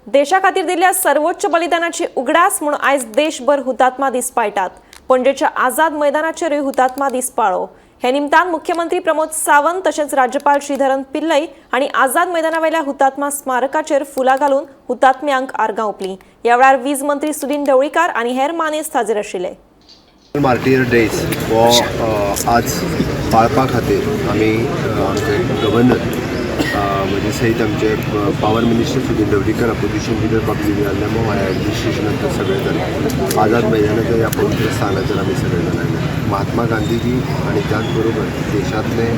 देशा खातीर दिल्ल्या सर्वोच्च बलिदानाची उगडास म्हूण आयज देशभर हुतात्मा दीस पाळटात. पणजेच्या आझाद मैदानाचेरूय हुतात्मा दीस पाळ्ळो. हे निमतान मुख्यमंत्री प्रमोद सावंत तशेंच राज्यपाल श्रीधरन पिल्लई हांणी आझाद मैदानावेल्या हुतात्मा स्मारकाचेर फुलां घालून हुतात्म्यांक आर्गां ओंपलीं. ह्या वेळार वीज मंत्री सुदिन ढवळीकार आनी हेर मानेस्त हाजीर आशिल्ले. मार्टीर डेज हो आज पाळपा खातीर आमी आमचे गव्हर्नर म्हणजे सयत आमचे power minister Sudin Dhavalikar, opposition leader Babli Alemao, ॲडमिनिस्ट्रेशनांतले सगळे जाण आझाद मैदानाच्या ह्या पवित्र स्थानाचेर आमी सगळे जाण आयले. महात्मा गांधीजी आनी त्याच बरोबर देशांतले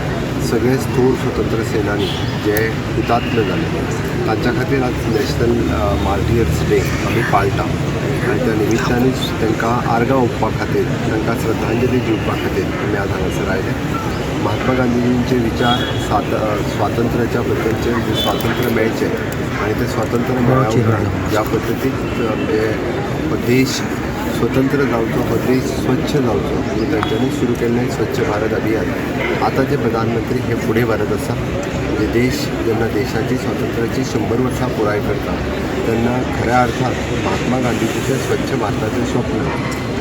सगळे थोर स्वतंत्र सेनानी जे हुतात्मे जाले तांच्या खातीर आज नॅशनल मार्टियर्स डे आमी पाळटा आनी त्या निमित्तानूच तांकां आर्गां ओंपपा खातीर, तांकां श्रद्धांजली दिवपा खातीर आमी आज हांगासर आयले. महात्मा गांधीजींचे विचार स्वातंत्र्याच्या बद्दलचे, जे स्वातंत्र्य मेळचें आनी तें स्वातंत्र्य मेळ्ळ्या उपरांत ज्या पद्दतीन म्हणजे हो देश स्वतंत्र जावचो, हो देश स्वच्छ जावचो म्हणून तांच्यांनी सुरू केल्लें स्वच्छ भारत अभियान आतांचे प्रधानमंत्री हे फुडें व्हरत आसा. म्हणजे देश जेन्ना देशाची स्वातंत्र्याची 100 वर्सां पुराय करता तेन्ना खऱ्या अर्थान महात्मा गांधीजीचें स्वच्छ भारताचें स्वप्न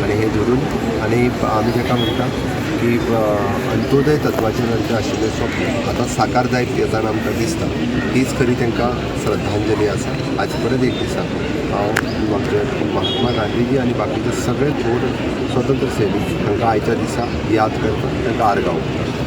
आनी हें धरून आनी आमी ताका म्हणटा की अंत्योदय तत्वाचेर तांचें आशिल्लें स्वप्न आतां साकार जायत येताना आमकां दिसता. हीच खरी तांकां श्रद्धांजली आसा. आज परत एक दिसा हांव आमचे महात्मा गांधीजी आनी बाकीचे सगळे थोर स्वतंत्र सैनीक हांकां आयच्या दिसा याद करता, तांकां आर्गां ओंपता.